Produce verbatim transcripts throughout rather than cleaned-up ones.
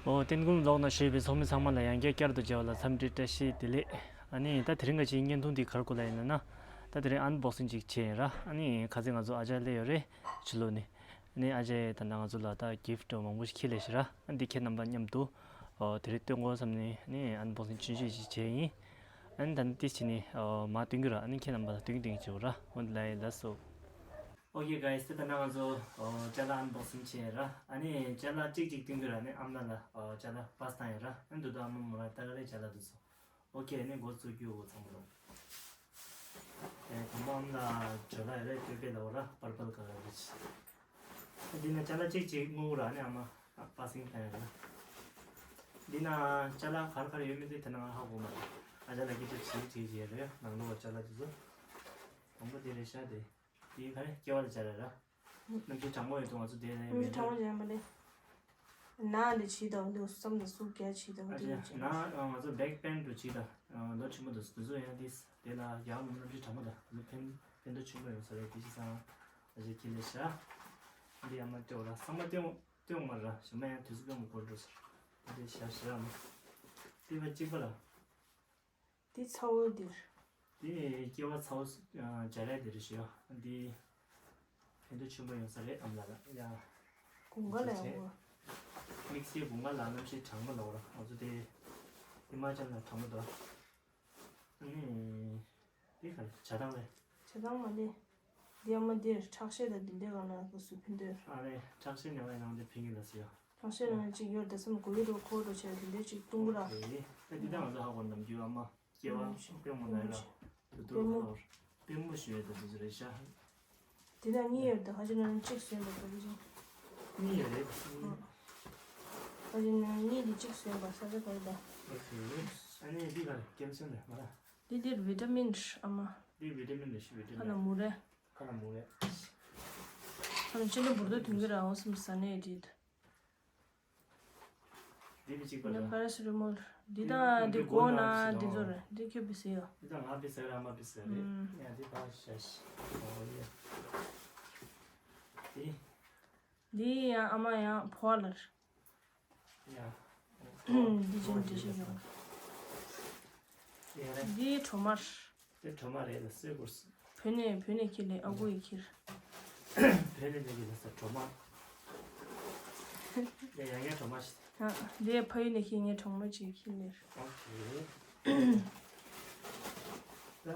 ཨོ། ཏན་ཀུན་ལོག་ན་ཞུས་པའི་ཚོགས་མི་ཚང་མ་ལ་ཡང་བསྐྱར་བསྐྱར་དུ་མཇལ་བ་ལ་འཚམས་འདྲི་བཀྲ་ཤིས་བདེ་ལེགས། ཨ་ནི་ད་དེ་རིང་ག་ཅིག་བརྙན་ཐུང་འདི་ག་རེ་སྐོར་ལ་ཡིན་ན་ན། ད་དེ་རིང་ཨན་བོག་སིང་ཅིག་བྱས་ཡིན་ར། ཨ་ནི་ཁ་སང་ང་ཚོ་ཨ་ཅག་སླེབས་ཡོད་རེད། ཕྱི་ལོགས་ནས། ཨ་ནི་ཨ་ཅག་ད་ལྟ་ང་ཚོ་ལ་ད་གིཕ་ཊི་མང་པོ་ཞིག་འཁྱེར་སླེབས་ཤག་ར། ཨ་འདི་ཁྱེད་རྣམ་པ་མཉམ་དུ་ཨོ་དེ་རིང་སྟོན་དགོས་བསམ་ནས་ཨ་ནི་ཨན་བོག་སིང་ཆུང་ཆུང་ཞིག་བྱས་ཡིན། ཨ་ནི་ད་ནི་ཏིས་ཕྱི་ནས་ཨོ་མ་སྟོན་གྱི་ར། ཨ་ནི་ཁྱེད་རྣམ་པ་ལ་སྟོན་གྱི་སྟོན་གྱི་བྱེད་ར། འོ་འདི་ལ་ཡི་ལ་སོ། Okay guys, ད་ལྟ་ང་ཚོ་ཨོ་ཅ་ལག་ཨན་བོག་སིང་བྱས་ར། ཨ་ནི་ཅ་ལག་གཅིག་གཅིག་སྟོན་གྱི་ར། ཨ་ནི་ཨམ་ན་ལ་ཨོ་ཅ་ལག་པ་སི་བཏང་ཡོད་ར། ཨ་ནི་འདུག་ད་ཨ་མ་མོ་ར་ད་ག་རེ་ཅ་ལག་འདུག་སོ། Okay, ཨ་ནི་འགོ་བཙུགས་རྒྱུ་འོ་ཚང་མ་རོ། ཨེ་དང་པོ་ཨམ་ན་ཇོ་ལ་ཡོད་ར། སྟོད་པའི་ལ་འོ་ར། པར་པལ་ཀ་ལར་རེད། འདི་ན་ཅ་ལག་གཅིག་གཅིག་དངུལ་ར། ཨ་ནི་ཨ་མ་པ་སིང་བཏང་ཡོད་ར། འདི་ན་ཅ་ལག་ག་རེ་ག་རེ་ཡོད་མེད་དེ་དེ་ན་ང་ཧ་གོ་མ་རེད། ཨ་ཅག་ལ་སྐད་ཆ་བྱེད་བྱེད་བྱེད་རེད། ནང་ལོགས་ཅ་ལག་དེ་ཚོ་དང་པོ་དེ་རེད་ཤག་དེ། དེ་ག་རེ་སྐྱེ་བ་ལ་སྦྱར་ར། གནམ་གཤིས་གྲང་མོ་ཡོད་དུས་ང་ཚོ་དེ་ནས་གནམ་གཤིས་གྲང་མོ་སྦྱར་མ་ནི། ནང་འདི་བྱིས་དང་འདི་བསམ་དང་སུ་རྒྱ་བྱིས་དང་ཨ་འདི་ཅེ་ཡོད་ཅེ། ནང་ང་ཚོ་བེག་པེན་ཊི་རུ་བྱིས་དང་ལོ་ཆེན་པོ་དང་དེ་ཚོ་ཡང་དེ་དེ་ལ་ཡག་མོ་གནམ་གཤིས་གྲང་མོ་དང་དེ་ཚོ་ཕན་ཕན་ཐོགས་ཆེན་པོ་ཡོད་ས་རེད། དེ་བྱས་ཙང་ཨ་ཅེ་ཁྱེད་ལས་བྱ། འདི་ཡང་མ་སྤྲད་འོ་ར། ཚང་མ་སྟོན་སྟོན་མ་ར། ཞོ་མ་ཡང་དུས་ཚོད་སྤེལ་མ་འགོར་འགྲོ་ཟེར། འདི་བྱ་བྱ་མ། དེ་བ་གཅིག་པ་ལ། འདི་ཚ་བོ་འདིར། འདི་སྐྱེ་བ་ཚ་བོ་སྦྱར་ཡ་དེ་རེད་ཤག་འདི་ཕན་ཐོགས་ཆེན་པོ་ཡོང་ས་རེད། ཨམ་ལགས་ལ་ཡ། དགུན་ཁ་ལ་ཡག་པོ། དམིགས་བསལ་དགུན་ཁ་ལ་གནམ་གཤིས་གྲང་མོ་ལ་འོ་ར། ང་ཚོ་དེ་ཧི་མ་ཅལ་ལ་གྲང་མོ་འདུག་ཨ་ནི་འདི་ག་རེ་ཇ་ཐང་རེད། ཇ་ཐང་མ་ལེ། འདི་ཨ་མ་འདིར་ཁྲག་ཤེད་དང་འདི་འདྲའི་སྒང་ལ་སུ་ཕན་ཐོགས། ཨ་རེ་ཁྲག་ཤེད་ནད་པ་ཡིན་ན་འདི་ཕན་གྱི་ལ་ཟེར་ཡ། ཁྲག་ཤེད་ནད་པ་ཅིག་ཡོད་དེ་སེམས་གོ་ཡི་རོ་ཁོ་རོ་བྱས་དེ་འདྲའི་ཅིག་བཏུང་གི་ར། ཨོ་ཁེ། ད་འདི་དང་ང་ཚོ་ཧ་གོ་ནམ་རྒྱུན་ཨ་མ་སྐྱེ་བ་དཔེ་མོ་ན་ཡ་ལ་དུ་དུ་ཁ་ལོར་དཔེ་མོ་ཞུ་ཡ་དེ་དུ་ཚོ་རེད་ཤག་འདི་ན་གཉིས་ཡོད་དེ་ཧ་ཅང་ན་གཅིག་བཟོས་པ་དེ་རེད་ཅིང་། གཉིས་ཡོད་རེད། ཧ་ཅང་ན་གཉིས་དེ་གཅིག་བཟོས་པ་ས་ཆ་ག་རེ་ད། ཨོ་ཁེ། ཨ་ནི་འདི་ག་རེ་སྐྱེ་བ་སོན་རེད་མ་ར། འདི་འདིར་བི་ཏ་མིན་ཨ་མ། འདི་བི་ཏ་མིན་རེད་ཤག་བི་ཏ་མིན། ཁ་ལ་མུ་རེ། ཁ་ལ་མུ་རེ། ཁ་ལ་ཅི་ལ་འབུར་དོ་དུང་གི་ར་འོ་སེམས་ས་ནས་རེད། འདི་མི་གཅིག་པ་ན་རེད། པ་ར་སི་རི་མོལ། འདི་དང་འདི་འདི་སྒོ་ན་སྒོ་ན་འདི་ཚོ་རེད། འདི་ཁྱོད་བི་སི་ཡོ། འདི་དང་ང་བི་སི་ར་མ་བི་སི་རེད། ཨུམ། ཡ་འདི་པ་ཤ་ཤ། ཨོ་ཡ། འདི། འདི་ཡང་ཨ་མ་ཡང་ཕོ་ལར། ཡ། ཨུམ། འདི་ཅན་འདི་ཤ་ཡོང་། ཡ་རེད། འདི་གྲོ་མར། དེ་གྲོ་མ་རེད་ལ་སོས་དགོས། བོད་ནས་བོད་ནས་ཁྱེར་ལས་ཨ་ཁུ་ཡིས་ཁྱེར། བོད་ནས་ཁྱེར་ལས་ས་གྲོ་མ། ཡ་ཡ་ཡ་གྲོ་མ་ཞིག་ཨ། འདི་ཕ་ཡུལ་ནས་ཁྱེར་ངའི་གྲོགས་མོ་ཅིག་ཁྱེར་ལས། ཨོ་ཁེ། ད།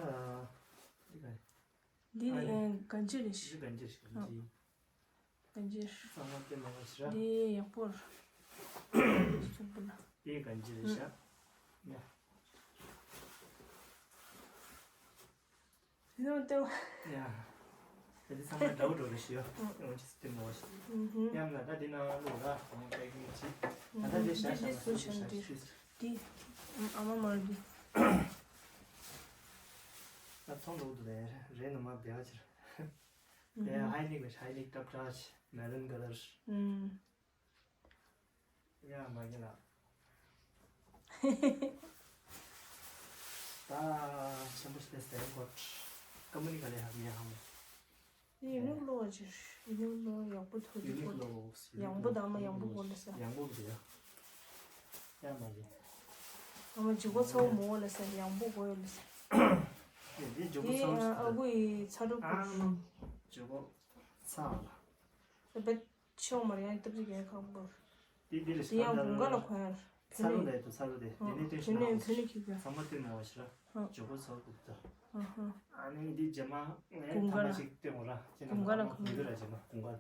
འདི་ག་འདི་ཨ་ནི་ཨེ་གན་ཇི་རེད་ཤག་འདི་གན་ཇི་ཞིག་གན་ཇི། གན་ཇི། གཙང་མ་དེ་མང་བ་ཞིག་ར། འདི་ཡག་པོ་རེད། གསུམ་པོ་ལ། དེ་གན་ཇི་རེད་ཤག་ཡ། དེ་ནང་ལྟེ་བ། ཡ། དེ་ཚང་མ་འདྲ་བོ་འདྲ་བོ་རེད་ཤག་ཡ། འོན་ཅི་སྟེ་མོ་ཞིག་ཡང་ན་ད་དེ་ནང་ལོག་ར་ཁོང་པེ་ཀིང་ཅིག་ད་ལྟ་དེ་ཤ་ཤ་ན་སུ་ཤ་ཤ་ཤ། དེ་ཨ་མ་མར་གི། ད་ཚོང་འགྲོ་འདུག་རེད་རེད་ནོ་མ་བེ་བ་ཅིར། དེ་ཧའི་ནིག་ཧའི་ནིག་ཏབ་ཏྲ་ཆི་མེ་རུན་ཀ་ལར། ཡ་མ་གི་ལ། ད་ཆེན་པོ་ཞིག་ལས་ཟེར་གོ། ཀམ་པ་ནི་ག་ལས་ཧ་མི་ཧ་མོ། ཡུ་ནིག་ལོ་ཅི། ཡུ་ནིག་ལོ་ཡག་པོ་ཐོ་ཡུ་ནིག་ལོ། ཡང་པོ་དང་མ་ཡང་པོ་གོ་ལ་ས། ཡང་པོ་གི་ཡ། ཡ་མ་གི། ཨ་མ་ཇི་གོ་ཚ་བོ་མོ་ལ་ས་ཡང་པོ་གོ་ཡོ་ལ་ས། ཡ་འདི་ཇོ་གོ་ཚ་བོ་ཨ་ཁུ་ཡི་ཚ་གྲུབ་གོ། ཇོ་གོ་ཚ་བ་ལ། ཆེའོ་མར་ཡང་སྟབས་ཅིག་ཡང་ཁག་པོ། དེ་དེ་ལ་དེ་ཡང་དགུན་ཁ་ལ་གོན་ཡ། ཚ་ལོ་ལས་དུ་ཚ་ལོ་དེ་དེ་ནས་སྟོན་ཞིག་ན་བོད་ནས་ཁྱི་ག་ཚང་མ་སྟོན་མ་བ་ཞིག་ར། ཇོ་གོ་ཚ་གུག་ད། ཨ་ནི་འདི་རྗེས་མ་ངས་ཐ་མ་ཅིག་སྟོན་འོ་ར་ཅི་ན་དགུན་ཁ་ལ་གོན་གི་ར་རྗེས་མ་དགུན་ཁ་ལ།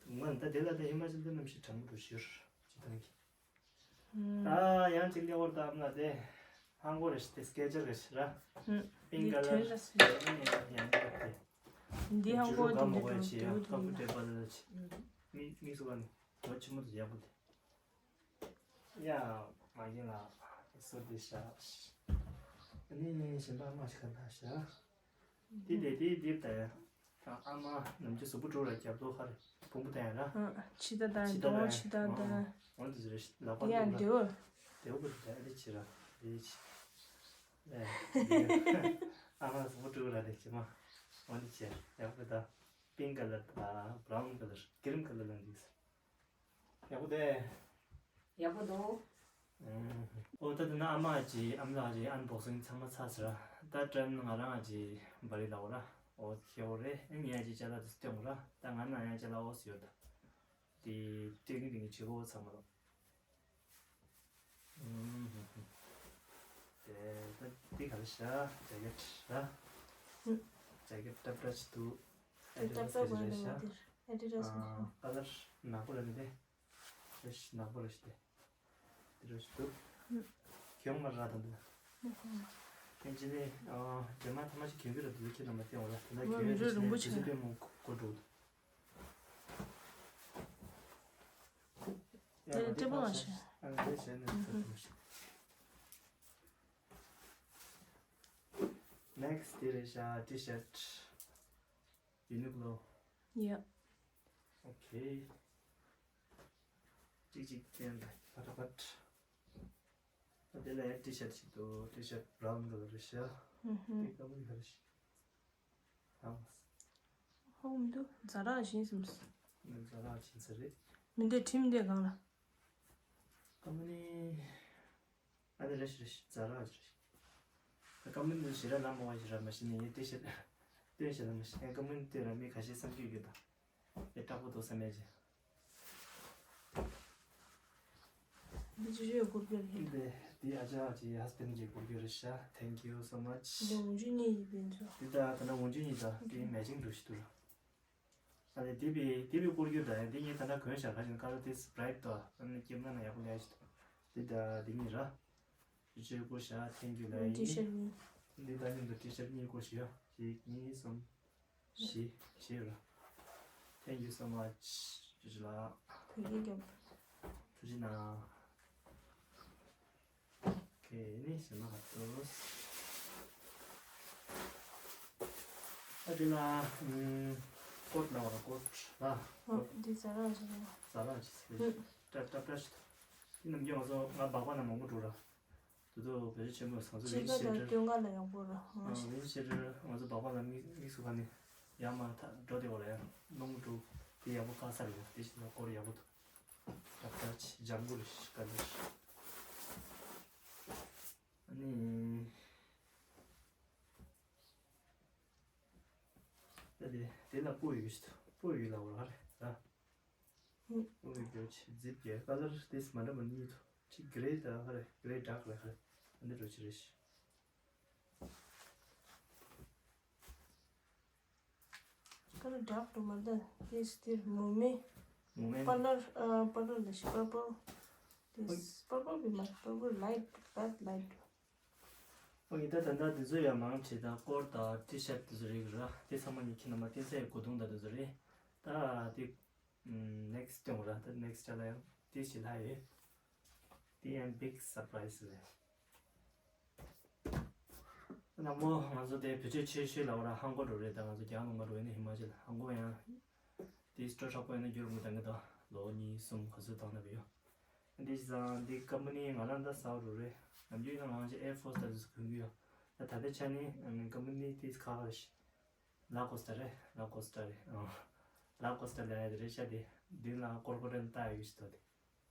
དགུན་ཁ་ལ་ད་དེ་ལ་ད་ཧི་མ་ཅལ་དུ་གནམ་གཤིས་གྲང་མོ་འགྲོ་ཞུར་ཅི་ད་ནི། ད་ཡང་ཅིག་ལེ་འོར་ད་ཨམ་ལ་དེ། ཧང་གོ་རེ་ཞིག་དེ་སི་ཀེ་ཅར་རེ་ཞིག་ར། ཧུམ། པིང་ཀ་ལར་ཡང་ཡང་ཡང་ཡང་ཡང་དེ། འདི་ཧང་གོ་དེ་འདྲ་འགྲོ་དེ་ཡང་ཀམ་ཕུ་ཊེ་བལ་ཅིག་མི་མི་སུ་ག་ནི་ལོ་ཆི་མོ་དེ་ཡག་པོ་དེ། ཡ་མ་ཡིན་ལ་སོ་དེ་ཤ། ཨ་ནི་གཞན་པ་མ་ཞིག་ག་ད་ཤ། དེ་དེ་དེ་དེ་ད་ཡ། ཨ་མ་ནམ་རྒྱུན་གཟུགས་པོ་དཀྲུག་ར་རྒྱབ་ལོགས་ཁ་རེ་ཕུང་པོ་བསྟན་ཡ་ར། ཕྱི་ད་ད་དོ་ཕྱི་ད་ད། འོན་ཏེ་ཟེར་ལག་པ་ཡ་འདི་འོ། དེ་འོ་པོ་དེ་ཨ་རེ་ཕྱི་ར་རེ་ཕྱི། ཨ་མ་གཟུགས་པོ་དཀྲུག་ར་རེ་ཕྱི་མ། འོན་ཏེ་ཕྱི་ཡག་པོ་ད། པིང་ཀ་ལར་ད་བྷ་རའུན་ཀ་ལར་གི་རིམ་ཀ་ལར་ལ་འདུག་ཟེར། ཡག་པོ་དེ། ཡག་པོ་འདུག་ཨོ་ད་དེ་ན་ཨ་མ་ཅི་ཨམ་ལགས་ཅི་ཨན་བོག་སིང་ཚང་མ་ཚར་ཟེར། ད་དྲན་ང་རང་ཅི་བ་རི་ལའོ་ར། ཨོ་ཁྱེའོ་རེ་ཨེ་ངས་ཅི་ཅ་ལག་དེ་སྟོན་ར། ད་ང་ན་ཡང་ཅ་ལག་ཨོ་སི་ཡོད་ད། དེ་ཏིང་ཏིང་ཆེ་གོ་ཚང་མ་རོ། དེ་ད་དེ་ག་རེ་ཤ་ཇེ་ཀེ་ཊི་ར། ཇེ་ཀེ་ཊི་ཏབ་ཏ་ཅི་འདུག་ཨེ་ཌི་ཌ་སི་ཏབ་ཏ་ག་རེ་ཤ། ཨེ་ཌི་ཌ་སི་ཨ་ཀ་ལར་ནག་པོ་ར་ནི་དེ། རེ་ཤ་ནག་པོ་རེ་ཤ་དེ། དེ་རེ་ཤ་འདུག་གྱོང་མ་ར་དང་དེ། ཁྱེད་ཀྱི་ནི་ཨ་རྗེས་མ་ཐ་མ་ཞིག་གྱོང་གི་ར་འདུག་ཁྱེད་རྣམ་པ་སྟེང་འོ་ལ་དེ་ལ་གྱོང་ཡོད་ཅེས་ནས་དུས་ཚོད་དཔེ་མང་གོ་འགྲོ་འདུག་དེ་ལ་སྤྲད་པ་མ་བྱས། ཨ་ནི་དེ་བྱས་ནས་ཚར་ཐུབ་མ་ཤེས། ནེག་སི་ཊི་དེ་རེད་ཤག་ཊི་ཤར་ཊི། ཡུ་ནི་ཀོ་ལོ། ཡ། ཨོ་ཁེ། གཅིག་གཅིག་བསྟན་ལ་ཕ་ཏ་ཕ་ཏ། ཨ་དེ་ལ་ཡང་ཊི་ཤར་ཊི་ཞིག་འདུག་ཊི་ཤར་ཊི་བྷ་རའུན་ཀ་ལར་རེད་ཤག་དེ་ཀ་མོ་ཡི་ཧ་རེ་ཤག་ཧ་མི་འདུག་ཛ་རག་བཞིན་སོང་། ཛ་རག་བཞིན་ས་རེད། མི་འདོད་ཁྲིམས་འདོད་གང་ལ། ཀ་མོ་ནི། ཨ་ནི་རེ་ཞིག་རེ་ཞིག་ཛ་རག་ཅི་རེ་ཞིག་ཀ་མོ་ནི་ཞི་ར་ལ་མོ་བ་ཞི་ར་མ་ཤི་ནི་ཡེ་ཏི་ཤི་སྟོན་ཞི་ར་མ་ཤི་ཀ་མོ་ནི་ཏི་ར་མི་ཁ་ཤས་བསམ་རྒྱུ་ཡོད་ད། ཡེ་དྲག་པོ་འདུག་བསམ་ཡ་ཅི། འདི་ཅི་ཞིག་གུར་གུར་ཡིན། འདི་འདི་ཨ་ཅག་ཅི་ཧ་སི་བེན་གྱི་གུར་གུར་རེད་ཤག Thank you so much། འདི་འོན་ཅུ་གཉིས་ཡིན་པའི་ཚོ། འདི་ད་ད་ན་འོན་ཅུ་གཉིས་ད་འདི་མེ་ཅིང་འགྲོ་ཞིག་འདུག་ར། ཨ་ནི་དེ་བི་དེ་བི་སྐོར་རྒྱུ་དང་དེ་ངས་ད་ལྟ་གོན་བཞག་ཁ་ཅིག་ཀ་ལར་དེ་སི་བྷ་རའིཊ་དང་ཨ་ནི་སྐྱེམས་ན་ན་ཡག་པོ་ལས་ཞིག་དང་དེ་ད་དེ་གཉིས་ར། དེ་ཆོས་སྐོར་བཞག་ཐེན་ཀྱུ་ལ་ཡིན། ཊི་ཤར་གཉིས། འདི་ད་མཉམ་དུ་ཊི་ཤར་གཉིས་སྐོར་ཞིག་ཡོད། གཅིག་གཉིས་གསུམ། བཞི་བཞི་ར། Thank you so much ཇུ་ཇུ་ལགས། ཐུགས་རྗེ་ཆེ། ཐུགས་རྗེ་གནང་། ཁེ་ནི་ཞེ་མ་ཧ་ཏོ། ཨ་དེ་ལ་ཨུམ་ཀོཊ་ལ་བ་ཀོཊ་ལ། ཨ་འདི་ཛ་རག་ཅིག་ཡིན། ཛ་རག་ཅིག་ཟེར། ཏྲ་ཏྲ་ཏྲ་ཞིག་དེ་ནམ་རྒྱུན་ང་ཚོ་ང་སྦག་སྦག་ན་མང་པོ་འགྲོ་ར། དེ་ཚོ་བེད་སྤྱོད་ཆེན་པོ་ཟང་ཟིང་རིགས་ཤེས་སྟོན་ག་ལ་ཡག་པོ་ར། ང་ཨ་ཞིག་རིགས་ཤེས་སྟོན་ང་ཚོ་སྦག་སྦག་ན་དམིགས་དམིགས་སུ་བཀར་ནས་ཡར་མར་ཐག་འགྲོ་དེ་བ་ལ་ཡང་སྣུམ་འགྲོ་དེ་ཡག་པོ་བཀག་ས་རེད། དེ་ཞིག་ལ་སྐོར་ཡག་པོ་འདུག་ཀ་ཀ་ཅི་ཇམ་གུ་རི་ཀ་ལི་ཤི། ཨ་ནི། ད་དེ་དེ་ལ་སྤུ་ཡོད་ཤི་ཐུ་སྤུ་ཡོད་ལ་འོ་ཧ་རེ་ད། སྤུ་ཡོད་རྒྱུ་ཆི་ཛིབ་རྒྱ་ཀ་ལར་དེ་མ་འདྲ་མ་གཉིས་ཐུ་ཆི་གྷི་རེ་ད་ཧ་རེ་གྷི་རེ་ཌག་ལ་ཧ་རེ་ཨ་འདི་འགྲོ་ཆི་རེ་ཤི། Color dark to mother. This still mummy. Mummy. Purple, uh, purple, this purple. This purple be much purple light, that light. ཨོ་ཡི་ད་ད་ད་དེ་ཚོ་ཡང་མང་ཆེ་ད་སྐོར་དང་ཊི་ཤར་ཊི་དེ་ཚོ་རིགས་ར། དེ་ཚང་མ་ཉིད་ཁྱེད་རྣམ་པ་བསྟན་ས་ཡི་གོ་དུང་ད་དེ་ཚོ་རེད། ད་དེ་ནེག་སི་ཊི་སྟོན་ར། ད་ནེག་སི་ཊི་ལ་ཡང་དེ་ཞིག་ལྷག་ཡོད། དེ་ཡང་big surprise རེད། ནག་མོ་ང་ཚོ་དེ་བེད་སྤྱོད་ཆེ་ཤོས་ལ་འོ་ར་ཧང་གོ་འགྲོ་རེད། ད་ང་ཚོ་རྒྱ་ནག་མ་འགྲོ་ཡིན་ན་ཧི་མ་ཅལ་ཧང་གོ་ཡང་དེ་སྤྲོ་ཧྲག་པོ་ཡིན་ན་རྒྱུ་རུ་མི་འདང་གི་ད་ལོ་གཉིས་གསུམ་ག་ཚོད་བཏང་ན་བེ་ཡོ། འདི་ཟང་འདི་ཀམ་པ་ནི་ང་རང་ད་ཟ་རུ་རེད། ནམ་རྒྱུན་ཡིན་ན་ང་ཚོ་ཨེར་ཕོར་སི་ད་དུ་གོན་གི་ཡོད། ད་ད་ལྟའི་ཆ་ནི་ཀམ་པ་ནི་དེ་ཁ་ཁ་རེད། ལ་ཀོ་སི་ཏ་རེད། ལ་ཀོ་སི་ཏ་རེད། ཨང་། ལ་ཀོ་སི་ཏ་ལ་ཡ་དེ་རེད་ཤ་དེ། མདུན་ལ་ཀོར་ཀོར་རེ་ལྟ་ཡ་གི་ཤི་ཏོ་དེ།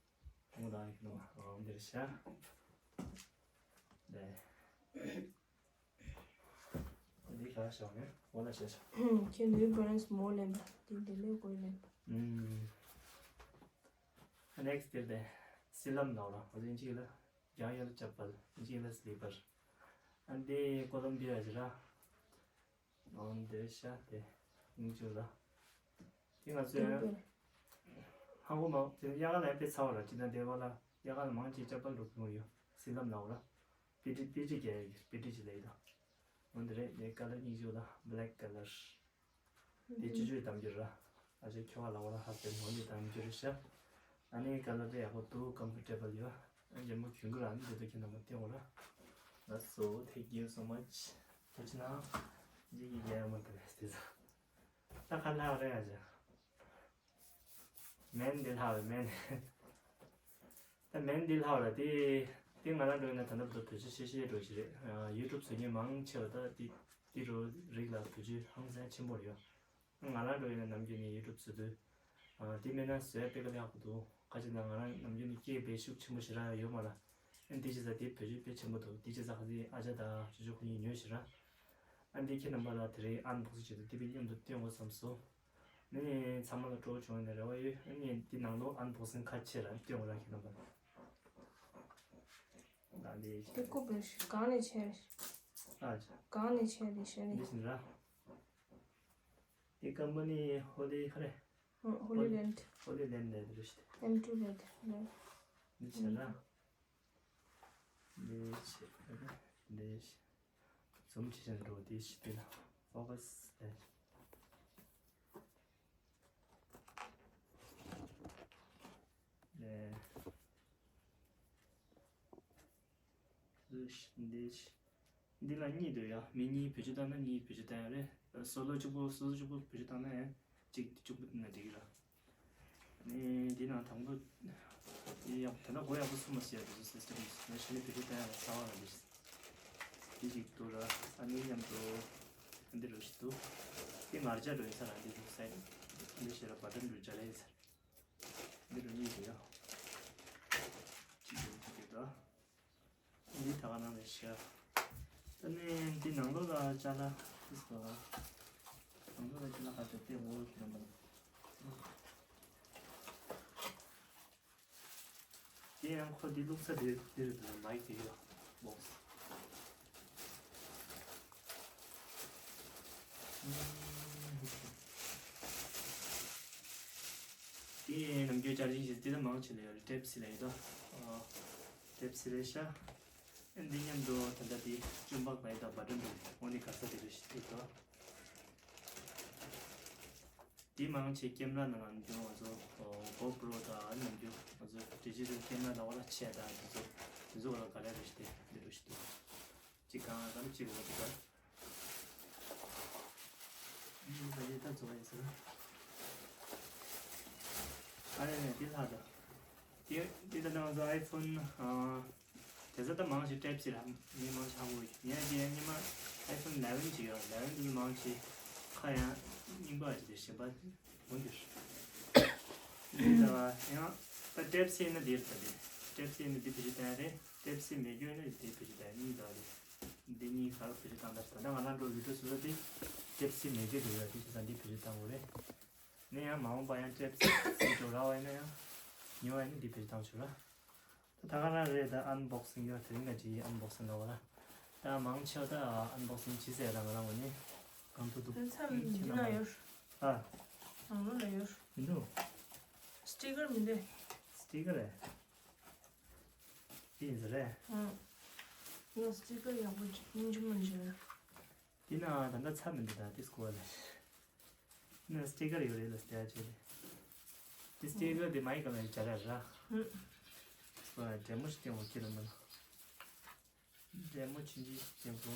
ཁོང་དང་ཡིག་ནོ་འོང་འདིར་ཤ། ལེ། འདི་ག་ཤོག་ནས་འོ་ལ་ཤ་ཤོག་ཁྱེད་ནུས་པ་རེན་སི་མོ་ལེན་པ་དེ་འདི་ལས་དགོས་ལེན་པ། ཨུམ། ནེག་སི་ཊི་དེ་སི་ལམ་ལ་འོ་ལ་འོ་ལེན་ཅིག་ལ་རྒྱང་ཡལ་ཅབ་པལ་ཅིག་ལ་སི་ལི་པར། ཨ་འདི་ཀོ་ལོམ་བི་ཡ་ཞིག་ར། འོ་འདི་ཤ་དེ་སྙིང་རྗེ་ལ། དེ་ང་ཚོས་ཧང་གོ་མ་དེ་དབྱར་ཁ་ལ་དཔེ་ཚ་བ་ལ་ཅི་ན་དེ་བ་ལ་དབྱར་ཁ་ལ་མང་ཆེ་ཅབ་པལ་འགྲོ་གི་ཡོད། སི་ལམ་ལ་འོ་ལ། པི་ཏི་པི་ཏི་རྒྱ་ཡི་པི་ཏི་ཅི་ལ་ཡི་དང་། འོ་འདི་རེད། དེ་ཀ་ལར་སྙིང་རྗེ་ལ་བྷེ་ལེག་ཀ་ལར། དེ་ཅི་ཅུའི་གཏམ་རྒྱུད་ར། ཨ་ཅེ་ཁྱོ་ག་ལ་འོ་ལ་ཧ་སྟེ་འོ་འདི་གཏམ་རྒྱུད་རེད་ཤག་ཨ་ནི་ཀ་ལར་དེ་ཡག་པོ་འདུག་ཀམ་ཕོར་ཊེ་བལ་ཡོད། ཨ་ཅེ་མོ་གྱོན་གི་ར་ནི་དེ་དུ་ཁྱེད་རྣམ་པ་སྟེ་འོ་ལ། That's so, thank you so much. ཐུགས་རྗེ་གནང་། འཇིགས་ཀྱི་རྒྱལ་མོ་དེ་རེད་དེ་ཚོ། ད་ཁ་ལག་རེད་ཨ་ཅེ། མེན་འདི་ལྷག་རེད་མེན། ད་མེན་འདི་ལྷག་རེད་དེ། དེ་ང་རང་འགྲོ་ཡིན་ན་ད་ལྟ་བར་དུ་བེད་སྤྱོད་ཤེས་ཤེས་འགྲོ་ཞིག་རེད། ཡུ་ཊུབ་བཟོ་མཁན་མང་ཆེ་བ་ད་དེ་དེ་རུ་རིགས་ལ་བེད་སྤྱོད་ཧང་སང་ཆེན་པོ་རེད་ཡོད། ང་རང་འགྲོ་ཡིན་ན་ནམ་རྒྱུན་ནས་ཡུ་ཊུབ་བཟོ་དུས། དེ་མེད་ན་བཟོས་པའི་ཀ་ལ་ཡག་པོ་འདུག་ཁ་ཅིག་ན་ང་རང་ནམ་རྒྱུན་ནས་སྐད་བེད་ཤུགས་ཆེན་པོ་ཞེ་དྲག་ཡོད་མ་ར། ཨ་འདི་བྱས་ཙང་དེ་བེད་སྤྱོད་དཔེ་ཆེན་པོ་འདུག་དེ་བྱས་ཙང་ཁ་ཅིག་ཨ་ཅག་དང་ཅོ་ཅོ་ཁོ་གཉིས་ཉོས་ཞེ་ར། ཨ་འདི་ཁྱེད་རྣམ་པ་ལ་དེ་རིང་ཨན་བོག་སིང་བྱེད་དུས་དེ་བས་མཉམ་དུ་སྟོན་དགོས་བསམ་སོང་། ནི་ཚང་མ་ལ་སྤྲོ་བོ་བྱུང་བའི་རེ་བ་ཡོད། ཨ་ནི་འདི་ནང་ལོགས་ཨན་བོག་སིང་ཁ་ཕྱེ་ར་སྟོན་དགོས་ར་ཁྱེད་རྣམ་པ་ལ། ཨ་འདི་དེ་ཀོ་བེ་ཤི་གང་ནས་ཆེ་རེད། ཨ་ཅག་གང་ནས་ཆེ་རེད་ཤེས་རེད། འདི་བཞིན་ར། དེ་ཀམ་པ་ནི་ཧོ་ལི་ཧ་རེ། ཧོ་ལི་ལེན་ཌི། ཧོ་ལི་ལེན་ཌི་ལས་རེད་ཤི། ཨེམ་ཊུ་ལེན་ཌི་ལེན་ཌི། འདི་བྱས་ན། འདི་བྱས་ན། འདི་བྱས། ཛུམ་བྱེད་བྱས་འགྲོ་དེ་ཤི་དེ་ལ། ཕོ་ཀ་སི་ལས། ལས། འདི་ཤི། འདི་ཤི། འདི་ལ་གཉིས་འདུག་ཡ། མི་གཉིས་བེད་སྤྱོད་བཏང་ན་གཉིས་བེད་སྤྱོད་བཏང་ཡ་རེད། སོ་ལོ་གཅིག་པོ་སོ་སོ་གཅིག་པོ་བེད་སྤྱོད་བཏང་ན་ཡང་གཅིག་གཅིག་པོ་བཏང་ན་འགྲིག་གི་ར། ནི་འདི་ནང་དང་པོ་འདི་ཡང་ད་ལྟ་སྒོ་ཡག་པོ་ཚུགས་མ་སོང་ཡ། འདི་ཚོ་སི་སི་ཊེམ་ནས་ཤ་ནི་བེད་སྤྱོད་བཏང་ཡ་ལ་གསར་བ་ར། འདི་འདི་གཅིག་འདུག་ར། ཨ་ནི་མཉམ་དུ་འདི་རུ་ཞིག་འདུག་འདི་ངར་ལྕགས་འགྲོ་ཡིན་ས་ར། འདི་འདུག་སའི་འདི་ཞེ་ར་བ་ཊན་འགྲོ་ལྕགས་ལ་ཡིན་ས་ར། འདི་རུ་གཉིས་འདུག་ཡ། གཅིག་འདུག་གཅིག་འདུག་ད། འདི་ད་ག་ནང་ལས་ཤར། ད་ནི་འདི་ནང་ལོགས་ལ་ཅ་ལག་ཏིས་གོ། ནང་ལོགས་ལ་ཅ་ལག་ག་ཚོད་སྟེ་འོ་ཁྱེད་རྣམ་པ། དེ་ཡང་ཁོ་འདི་བླུགས་ས་འདིར་འདིར་འདུག་མའིག་དེ་ཡོད་བོག་སི། དེ་ནམ་རྒྱུན་ཆར་ཇིང་བྱེད་དེ་ད་མང་ཆེ་ལ་ཡོད་རེད། ཊའིབ་སི་ལ་ཡོད་དོ། ཊའིབ་སི་རེད་ཤག་འདི་མཉམ་དུ་ད་ལྟ་དེ་གཅུན་པགས་ལ་ཡོད་དོ། བ་ཊན་རེད། འོ་འདི་ག་ས་དེ་རེད་ཤག་དེ་དོ། དེ་མང་ཆེ་ཀེམ་ར་ནང་ལ་འགྱུར་ང་ཚོ་གོ་པྲོ་དང་ནམ་རྒྱུན་ང་ཚོ་ཌི་ཇི་ཊལ་ཀེམ་ར་ལ་བ་ལ་ཆས་དང་དེ་ཚོ་དེ་ཚོ་བ་ལ་ག་ལེ་རེད་ཤག་དེ་འདི་རུ་ཤག་དེ། གཅིག་གང་ལ་གང་ལ་གཅིག་འོ་དེ་ག་ཨ་ནི་ད་ཡིན་ད་འཛུལ་བ་ཡིན་ཟེར། ཨ་ནི་ནས་འདི་ལྷག་ད། འདི་འདི་ད་ནང་ཚོ་ཨའི་ཕོན་ཨ། དེ་ཚོ་ད་མང་ཞིག་ཊའིབ་སི་ར། མི་མང་ཆགས་པོ་ཡིན་ཡང་འདི་ཡང་ཉི་མ་ཨའི་ཕོན་ལེ་ཝན་ཅིག་ཡོད། ལེ་ཝན་འདི་མང་ཞིག་ཁ་ཡང་རྙིང་པ་ཅིག་དེ་ཞེན་པ་འོན་འདིར། འདི་ད་ཡང་ད་ཊའིབ་སི་ཡིན་ན་འདིར་ད་དེ། ཊའིབ་སི་ཡིན་ན་འདི་བེད་སྤྱོད་བཏང་ཡ་རེད། ཊའིབ་སི་མེད་རྒྱུ་ཡིན་ན་འདི་བེད་སྤྱོད་བཏང་ཡ་གཉིས་ད་རེད། འདི་གཉིས་ག་རེ་བེད་སྤྱོད་བཏང་ད། ད་ལྟ་ང་རང་འགྲོ་བི་ཌིའོ་བཟོ་ས་དེ་ཊའིབ་སི་མེད་ཀྱི་འདུག་ཡ། དེ་བྱས་ཙང་འདི་བེད་སྤྱོད་བཏང་དགོས་རེད། ནས་ཡང་མ་འོངས་པ་ཡང་ཊའིབ་སི་འགྲོ་ར་བ་ཡིན་ན་ཡང་ཉོ་བ་ཡིན་ན་འདི་བེད་སྤྱོད་བཏང་ཆོག་ར། ད་ད་ག་རང་རེད། ད་ཨན་བོག་སིང་ཡོད། དེ་རིང་ང་ཅིག་ཨན་བོག་སིང་ལ་བ་ར། ད་མང་ཆེ་བ་ད་ཨན་བོག་སིང་བྱེད་ཟེར་ར། ང་རང་ངོས་ནས་གང་ཐུབ་ཐུབ་ད་མཚམས་འདི་ན་ཡོད། ཨ། ནང་ལོགས་ལ་ཡོད། མི་འདུག་སི་ཊི་ཀར་མི་འདུག་སི་ཊི་ཀར་རེད། དེ་ཡིན་ས་རེད། ཨང་། ཡང་སི་ཊི་ཀར་ཡག་པོ་སྙིང་རྗེ་མོ་བྱས། དེ་ན་ད་ལྟ་ཚར་མི་འདུག་ད་དེ་སྐོར་ལ། ན་སི་ཊི་ཀར་ཡོད་རེད་ལ་སི་ཊི་ཀར་བྱས་རེད། དེ་སི་ཊི་ཀར་དེ་མའིག་ག་ལ་ཡོད་ཅ་ར་ར། ཨང་། སྐོར་ལ་འདྲེ་མོ་ཞིག་སྟོན་འོ་ཁྱེད་རྣམ་པ་ལ། འདྲེ་མོ་ཆུང་ཆུང་ཞིག་སྟོན་གོ།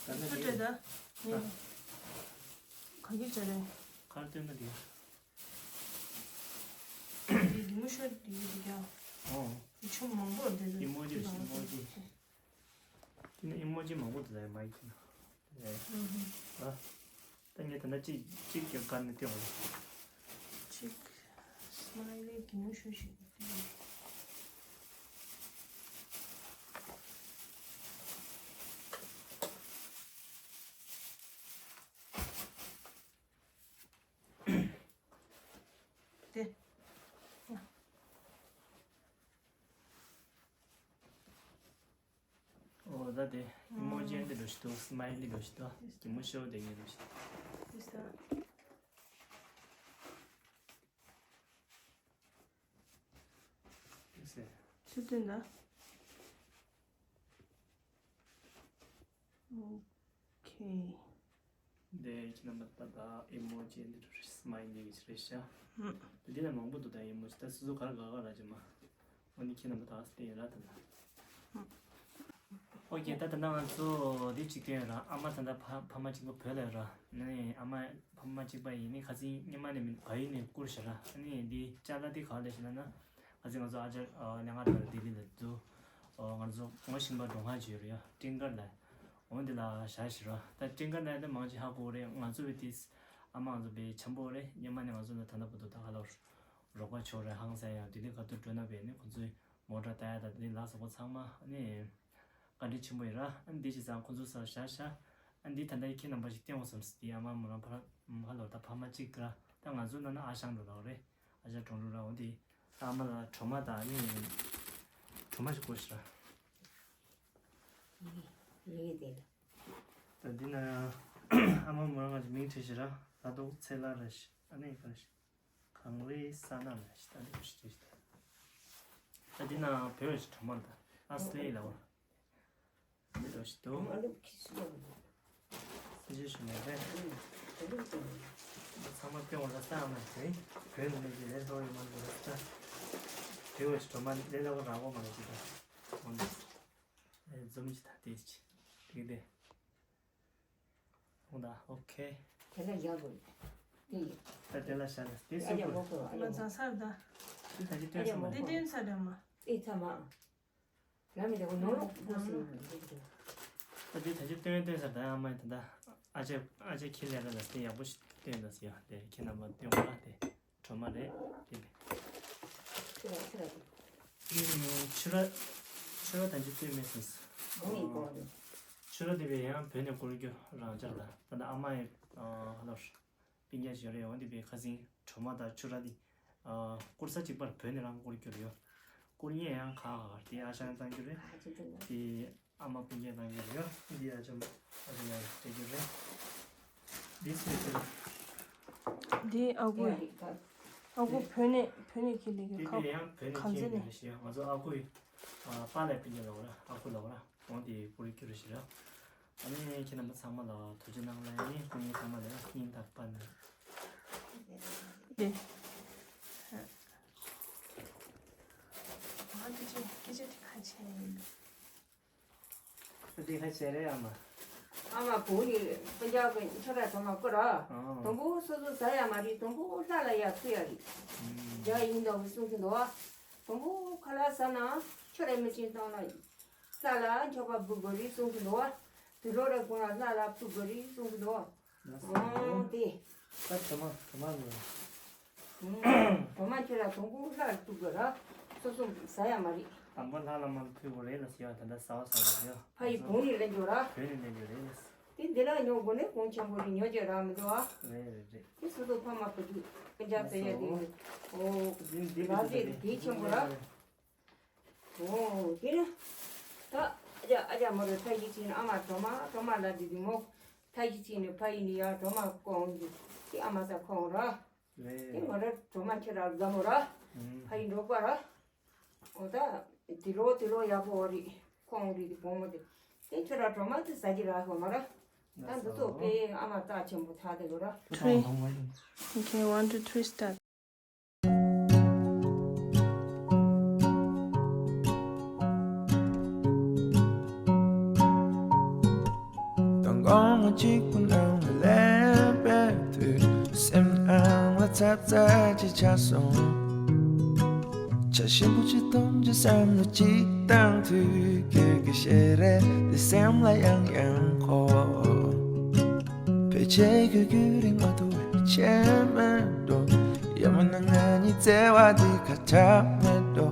ད་ལྟ་སུ་དེ་སྤྲད་ད། ཨ། ག་གི་སྤྲད་རེད། གར་སྟོན་ན་དེ། འདི་གི་མོ་ཤོར་འདི་གི་འདི་ཀྱང་། ཨོ། འདི་ཆུ་མང་པོ་འདི་ཚོ་ཨི་མོ་ཇི་འདི་ཨི་མོ་ཇི། འདི་ནི་ཨི་མོ་ཇི་མང་པོ་འདུག་ལ་མ་ཡིག་ན། ཨེ། ཨུ་ཧུ། ཨ། ད་ངས་ད་ལྟ་གཅིག་གཅིག་ཀྱང་བཀར་ནས་སྟོན་འོང་། གཅིག་སི་མའི་ལི་གི་མོ་ཤོར་ཞིག་སྟོན། དེ། ཨོ་ད་དེ་ཨི་མོ་ཇི་འདི་འདྲ་ཞིག་འདུག་སི་མའི་ལི་འདྲ་ཞིག་འདུག་གི་མོ་ཤོར་དེ་ངས་འདྲ་ཞིག་དེ་ས། དེ་ས། ཚུར་སྟོན་ད། ཨོ་ཁེ། འདི་ཁྱེད་རྣམ་པ་ད་ལྟ་ཨི་མོ་ཇི་འདི་རུ་སི་མའི་ལི་གི་རེད་ཤག་ཧུམ། འདི་ལ་མང་པོ་འདུག་ད་ཨི་མོ་ཇི་ད་སོ་སོ་ག་རེ་དགའ་དགའ་རག་ཅིག་མ། འོ་ནི་ཁྱེད་རྣམ་པ་ད་སྟེ་ཡིན་ར་ད་ལྟ། ཧུམ། ཨོ་ཁེ། ད་ད་ལྟ་ང་ཚོ་འདི་གཅིག་སྟོན་ཡོད་ར། ཨ་མ་ད་ལྟ་ཕ་ཕ་མ་གཅིག་པ་བོད་ལ་ཡོད་ར། ནི་ཨ་མ་ཕ་མ་གཅིག་པ་ཡིན་ནི་ཁ་སང་ཉི་མ་ནས་མིན་བལ་ཡུལ་ནས་བསྐུར་ཤག་ར། ཨ་ནི་འདི་ཅ་ལག་འདི་ག་ལས་ཤེས་ན་ན། ཨ་ཙི་ང་ཚོ་ཨ་ཅག་ཨ་ལས་ང་ད་ལྡི་ལི་ལ་འདུག་ཨོ་ང་ཚོ་ངོ་ཤེས་པ་འགྲོ་ཁ་བྱས་ཡོད་རེད་ཡ། ཀྲིན་ཀར་ལ། འོ་འདི་ལ་བཞག་ཤག་ར། ད་ཀྲིན་ཀར་ལ་ད་མང་ཆེ་ཧ་གོ་རེད། ང་ཚོ་བི་ཏིས་ ཨ་མ་ང་ཚོ་དཔེ་འཆམ་པོ་རེད། སྔོན་མ་ནས་ང་ཚོ་ལ་ད་ལྟ་བར་དུ་ད་ག་ལ་རོགས་པ་ཆོག་རེད། ཧང་སང་ཡང་དེ་དུས་ག་དུས་འགྲོ་ན་བས་ནི་ཁོ་ཚོའི་མོ་ཊ་ལྟ་ཡ་དང་དེ་ལ་སོགས་པ་ཚང་མ་ནི་བཀའ་དྲིན་ཆེན་པོ་ཡིན་ར། ཨ་ནི་འདི་བྱས་ཙང་ཁོ་ཚོ་སར་བཞག་བཞག་ཨ་ནི་འདི་ད་ལྟ་ཁྱེད་རྣམ་པ་ཞིག་སྟོན་འོང་བསམ་སི་དེ་ཨ་མ་མོ་རང་ཕ་ཕ་ལོ་ད་ཕ་མ་གཅིག་ར། ད་ང་ཚོ་ན་ན་ཨ་ཞང་འགྲོ་ར་རེད། ཨ་ཞང་གྲོང་རུ་ར་འོ་དེ་ད་ཨ་མ་ལ་གྲོ་མ་དང་ཨ་ནི་གྲོ་མ་ཞིག་བསྐོལ་ཞིག་ར། ཡིན་དེ་ལ། ད་འདི་ན་ཨ་མ་མོ་རང་ང་ཚོ་མིང་བྲིས་ཤིག་ར། ལྷ་རྡོ་ཚེ་ལྷ་ར་ཞིག་ཨ་ནི་ག་ར་ཞིག་གངས་རིའི་ས་ན་ལ་ཞིག་ད་འདི་བྲིས་ཤིག་ད་འདི་ན་བོད་ཀྱི་གྲོ་མ་ད་ཨ་སི་ལེ་ལ་བ། འདི་འདྲ་ཞིག་འདུག་ཨ་ལུག་ཁྱི་སུ་ལ་མི་འདུག་སྲིད་ཇུས་ཞུ་མེད་པས། ཨ་ལུག་ཅན། ཚང་མ་སྟོན་འོང་ལ་ས་ཨ་མ་ཟེར། བོད་ནང་གི་ལས་སླ་བོ་ཡོད་མ་འདུག་ལ་ས། བོད་ཀྱི་གྲོ་མ་ལས་སླ་བོ་རང་དབང་མ་ལ་ཅི་ད། འོང་འདུག་ཨེ་འཛུམ་ཅིག་ད་དེ་ཅི། དེ་དེ། ཧུང་ད་ཨོ་ཁེ། དེ་ལ་ཡག་པོ། དེ་ཡིན། ད་དེ་ལ་བཞག་ལ་དེ་ཨ་སུ་ཡ་པོ། མོ་ཀོ་ཨ་ཡ་ང་མོ། ཚ་སར་ད། དེ་ད་ཅི་སྟོན་ཨ་ཡ་སོང་མོ་མ་འདི་ཀོ། སྟོན་ཚར་རེད་མ། ཨེ་ཚ་མ། ལ་མི་དེ་གོ་ནོར་ལོག་གོ་སི་མ་འདི་གི། ད་དེ་ད་ཅི་སྟོན་སྟོན་ཚར་ད་ཨ་མ་ད་ད། ཨ་ཅེ་ཨ་ཅེ་ཁྱི་ལས་ཀ་ལ་དེ་ཡག་པོ་ཞིག་སྟོན་ད་སི་ཡ་དེ་ཁྱེད་རྣམ་པ་སྟོན་པ་དེ། གྲོ་མ་རེད་དེ། ཁྱོད་ར་ཁྱོད་ར་དེ། ཨུམ། ཆུ་ར། ཆུ་ར་ད་ཅི་སྟོན་མེད་སོང་། གོང་ཡིན་གོང་རེད། ཆུ་ར་དེ་བས་ཡང་བོད་ནས་བསྐུར་རྒྱུ་རང་འཇགས་ལ་ད་ལྟ་ཨ་མ་ཡི་ཨ་ཧ་ལོ་སྤུན་ཀྱག་ཞིག་རེད། འོ་དེ་བས་ཁ་སང་གྲོ་མ་དང་ཆུ་ར་དེ་ཨ་བསྐུར་ས་གཅིག་པར་བོད་ནས་རང་བསྐུར་རྒྱུ་རེད་ཡོད། བསྐུར་མཁན་ཡང་ག་ག་དེ་ཨ་ཞང་བཏང་རྒྱུ་རེད། ཨ་ཅེ་ཅེ་ལ། དེ། ཨ་མ་སྤུན་ཀྱག་དང་ཡོད་རེད། འདི་ཨ་ཅམ་ཨ་ཅམ་ཡང་སྤྲད་རྒྱུ་རེད། འདི་སུས་སྤྲད། འདི་ཨ་ཁུ། ཨ་ཁུ་བོད་ནས་བོད་ནས་ཁྱེར་ལེ་གི་འདི་ཁ། དེ་ཡང་བོད་ནས་གང་ཚེ་ཁྱེར་ནས། ཡོད་རེད་ཞེས་ང་ཚོ་ཨ་ཁུ་ཡི་ཨ་པཱ་ལགས་སྤུན་ཀྱག་ལབ་ར། ཨ་ཁུ་ལབ་ར། འོང་དེ་བསྐུར་རྒྱུ་རེད་ཞེས་ར། ཨ་ནི་ཁྱེད་རྣམ་པ་ཚང་མ་ལ་ཐུགས་རྗེ་གནང་ལ་ཡ་ནི་སྐུ་ཉིད་ཚང་མ་ལ་ཡ་སྙིང་ཐག་པ་ནས། འདི། ང་སྐད་ཆ་སྐད་ཆ་དེ་ག་བྱས་ཡིན། ད་དེ་ཁ་བྱས་རེད་ཨ་མ། ཨ་མ་བུ་ནི་སྤུན་ཀྱག་གི་ཁྱོད་ར་གྲོ་མ་བསྐུར་ར། ཨང་། དང་པོ་སོ་སོ་ཟ་ཡ་མ་རེད། དང་པོ་ལྷ་ལ་ཡ་ཕུལ་ཡ་རེད། ཨང་། རྒྱ་ཡིན་དང་གསུང་གི་འདུག་བ། དང་པོ་ཁ་ལག་ཟ་ན་ཁྱོད་ར་མི་ཆེན་བཏང་ན་ལྷ་ལ་མཆོད་པ་འབུལ་དགོས་རེད་གསུང་གི་འདུག་བ། དུག་ལོག་ར་དགོས་ན་ལྷ་ལ་ཕུལ་དགོས་རེད་གསུང་གི་འདུག་བ། ལགས་སོ། ཨང་དེ། ད་གྲོ་མ་གྲོ་མ་ལོས། ཨུམ། གྲོ་མ་ཁྱོད་ར་དང་པོ་ལྷ་ལ་ཕུལ་དགོས་ར། སོ་སོ་ཟ་ཡ་མ་རེད། དང་པོ་ལྷ་ལ་མར་ཕུལ་དགོས་རེད་ལ་ཟེར་བ་ད་ལྟ་ཟ་བ་ཟ་བ་ཡོད། ཕ་ཡི་བུ་ནི་ལེན་རྒྱུ་ར། བོད་ནས་ལེན་རྒྱུ་རེད་ལ། དེ་འདི་ལ་ཉོ་དགོས་ནས་གོང་ཆེན་པོ་རེད། ཉོ་རྒྱུ་ར་མི་འདུག་ཨ། རེད་རེད་རེད། དེ་སོ་སོ་ཕ་མ་བུ་ཕྲུག་སྤུན་ཀྱག་ཟེར་ཡ་དེ་རེད། ཨོ། འདི་འདི་ལ་ཟེར་དེ་ཆེན་པོ་ར། ཨོ། དེ་ནི། ད་ཨ་ཅག་ཨ་ཅག་མོ་རེ་ཐ་ཡི་ཆིན་ཨ་མ་གྲོ་མ་གྲོ་མ་ལ་དེ་དེ་མོ། ཐ་ཡི་ཆིན་ནི་ཕ་ཡི་ནི་ཡ་གྲོ་མ་སྐོང་གི་དེ་ཨ་མ་ས་ཁོང་ར། རེད། དེ་ང་ར་གྲོ་མ་ཁྱེར་ར་དགའ་མོ་ར། ཨུམ། ཕ་ཡི་འགྲོ་པ་ར། འོ་ད་དེ་ལོ་དེ་ལོ་ཡག་པོ་རེད། ཁོང་རེད་དེ་བུ་མོ་དེ། དེ་ཁྱེར་ར་གྲོ་མ་དེ་ཟ་གི་ར་ཧོ་མ་ར། ད་འདི་ཚོ་དཔེ་ཨ་མ་རྩ་ཆེན་པོ་ཐག་དེ་ལོ་ར། Three. Okay, one, two, three, start. དང་དགོང་མོ་གཅིག་པུ་ནང་ལ་སླེབས་པའི་དུས། སེམས་ནང་ལ་ཚ་ཚ་ཅིག་ཆགས་སོང་། ཇ་ཞིམ་པོ་ཅིག་འཐུང་རྒྱུ་བསམ་བློ་ཅིག་བཏང་དུས། ཁྱོད་ཀྱི་ཞལ་རས་འདི་སེམས་ལ་ཡང་ཡང་འཁོར། ཕལ་ཆེར་ཁྱོད་ཁྱོད་རིང་མ་ཐུབ་པའི་ཆད་མེད་འགྲོ། ཡང་མིན་ན་ང་གཉིས་བརྩེ་བ་འདི་ཁ་གྲག་མེད་འགྲོ།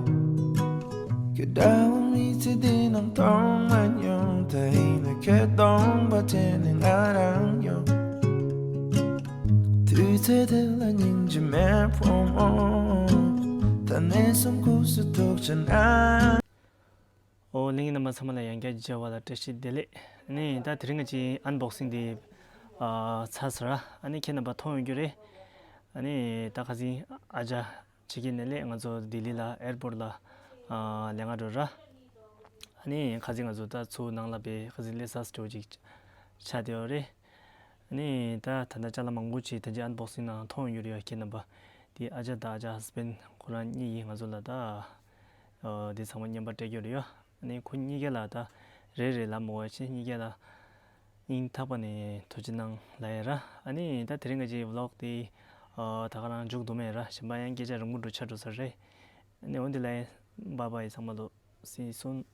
ཁྱོད་འདྲ་བོ་མི་ཚེ་འདི་ནང་མཐོང་མ་མྱོང་། ད་ཡིན་ན་ཁྱོད་སྟོང་པ་དྲན་ནས་ང་རང་ཡོང་། དུས་ཚོད་དེ་ལ་སྙིང་རྗེ་མེད་ཕོ་མོ། ད་ནས་བཟུང་སྐུ་གཟུགས་ཐུག་ཆ་ན། ཨོ། གླེང་རྣམ་པ་ཚང་མ་ལ་ཡང་བསྐྱར་མཇལ་བ་ལ་བཀྲ་ཤིས་བདེ་ལེགས། ཨ་ནི་ད་དེ་རིང་ང་ཅིག་ཨན་བོག་སིང་དེ་ཨ་ཚར་སོང་ར། ཨ་ནི་ཁྱེད་རྣམ་པ་མཐོང་ཡོང་རྒྱུ་རེད། ཨ་ནི་ད་ཁ་སང་ཨ་ཅག་ཕྱི་རྒྱལ་ནས་སླེབས། ང་ཚོ་ལྡི་ལི་ལ་ཨེར་པོར་ལ་ཨ་ལེན་ག་འགྲོ་ར། ཨ་ནི་ཁ་སང་ང་ཚོ་ད་ཚུར་ནང་ལ་དཔེ་ཁ་སང་སླེབས་ཚར་འགྲོ་ཅིག་ཆགས་བསྡད་ཡོད་རེད། ཨ་ནི་ད་ད་ལྟ་ཅ་ལག་མང་པོ་ཅིག་ད་ཅི་ཨན་བོག་སིང་ནང་མཐོང་ཡོང་རྒྱུ་རེད་ཡ། ཁྱེད་རྣམ་པ་དེ་ཨ་ཅག་དང་ཨ་ཅག་ཧས་བྷེན་ཁོ་རང་གཉིས་ཀྱིས་ང་ཚོ་ལ་ད་ཨ་དེ་ཚང་མ་རྔན་པ་སྤྲད་རྒྱུ་རེད་ཡ། ཨ་ནི་ཁོ་གཉིས་ཀ་ལ་ད་རེ་རེ་ལ་མོ་བ་ཆེ་གཉིས་ཀ་ལ་སྙིང་ཐག་པ་ནས་ཐུགས་རྗེ་གནང་ལབ་ཡ་ར། ཨ་ནི་ད་དེ་རིང་ང་ཅིག་བི་ལོག་དེ་ཨ་ད་ག་རང་མཇུག་བསྡོམས་ཡ་ར། གཞན་པ་ཡང་སྐད་ཆ་རིང་པོ་འགྲོ་ཆགས་འགྲོ་ས་རེད། ཨ་ནི་འོན་ཏེ་ལ་ཡ་བཱའི་བཱའི་ཚང་མ་ལོ། See you soon.